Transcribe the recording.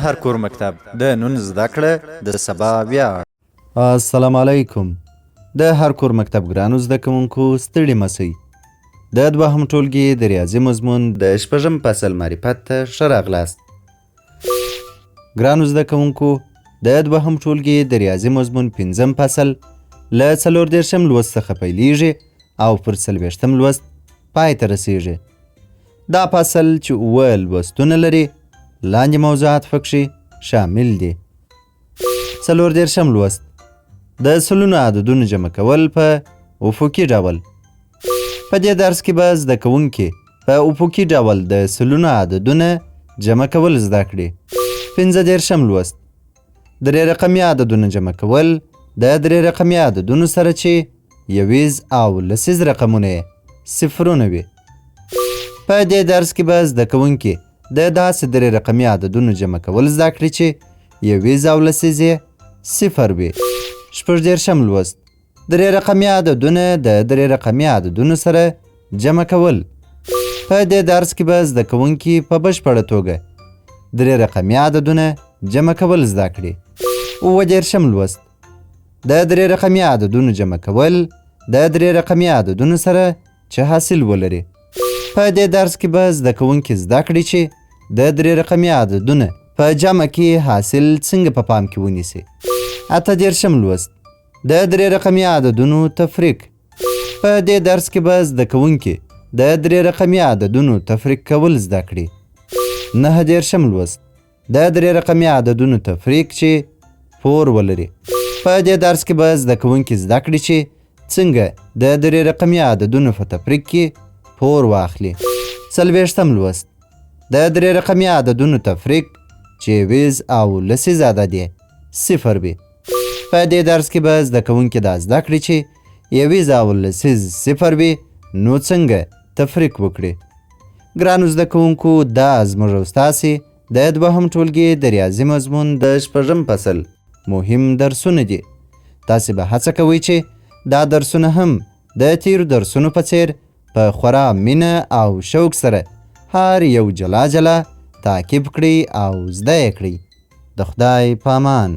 هر کور مکتب، د نن زده کړه د سبا ویاړ. السلام علیکم. د هر کور مکتب ګرانو زده کوونکو، ستړي مه سئ. د دوهم ټولګي د ریاضي مضمون د شپږم فصل معرفت ته ښه راغلاست. ګرانو زده کوونکو، د دوهم ټولګي د ریاضي مضمون پنځم فصل له 34 لوست څخه پیلیږي او پر 40 لوست پای ته رسیږي. دا فصل چې اووه لوستونه لري، لاندې موضوعات پکښې شامل دي. 34 لوست، د سلونو عددونو جمع کول په افقي ډول. په دې درس کې به زده کوونکي په افقي ډول د سلونو عددونه جمع کول زده کړي. 35 لوست، درې رقمي عددونه جمع کول د درې رقمي عددونو سره چې یویز او لسیز رقمونه یې صفرونه وي. په دې درس کې به زده کوونکي د داسې درې رقمي عددونو جمع کول زده کړي چې یویز او لسیز یې صفر وي. 36 لوست، درې رقمي عددونه د درې رقمي عددونو سره جمع کول. په دې درس کې به زده کوونکي په بشپړه توګه درې رقمي عددونه جمع کول زده کړي. 37 لوست، د درې رقمي عددونو جمع کول د درې رقمي عددونو سره چې حاصل ولري. په دې درس کې به زده کوونکي زده کړي چې د درې رقمي عددونه په جمع کې حاصل څنګه په پام کې ونیسي. 38 لوست، د درې رقمي عددونو تفریق. په دې درس کې به زده کوونکي د درې رقمي عددونو تفریق کول زده کړي. 39 لوست، د درې رقمي عددونو تفریق چې پور ولري. په دې درس کې به زده کوونکي زده کړي چې څنګه د درې رقمي عددونو په تفریق کې پور واخلي. 40 لوست، د درې رقمي عددونو تفریق چې ویز او لسیز عدد یې صفر وي. په دې درس کې به زده کوونکي دا زده کړي چې یویز او لسیز صفر وي نو څنګه تفریق وکړي. ګرانو زده کوونکو، دا زموږ او ستاسې د دوهم ټولګي د ریاضي مضمون د شپږم فصل مهم درسونه دي. تاسې به هڅه کوئ چې دا درسونه هم د تیرو درسونو په څیر په خورا مینه او شوق سره هر یو جلا جلا تعقیب کړئ او زده یې کړئ. د خدای په امان.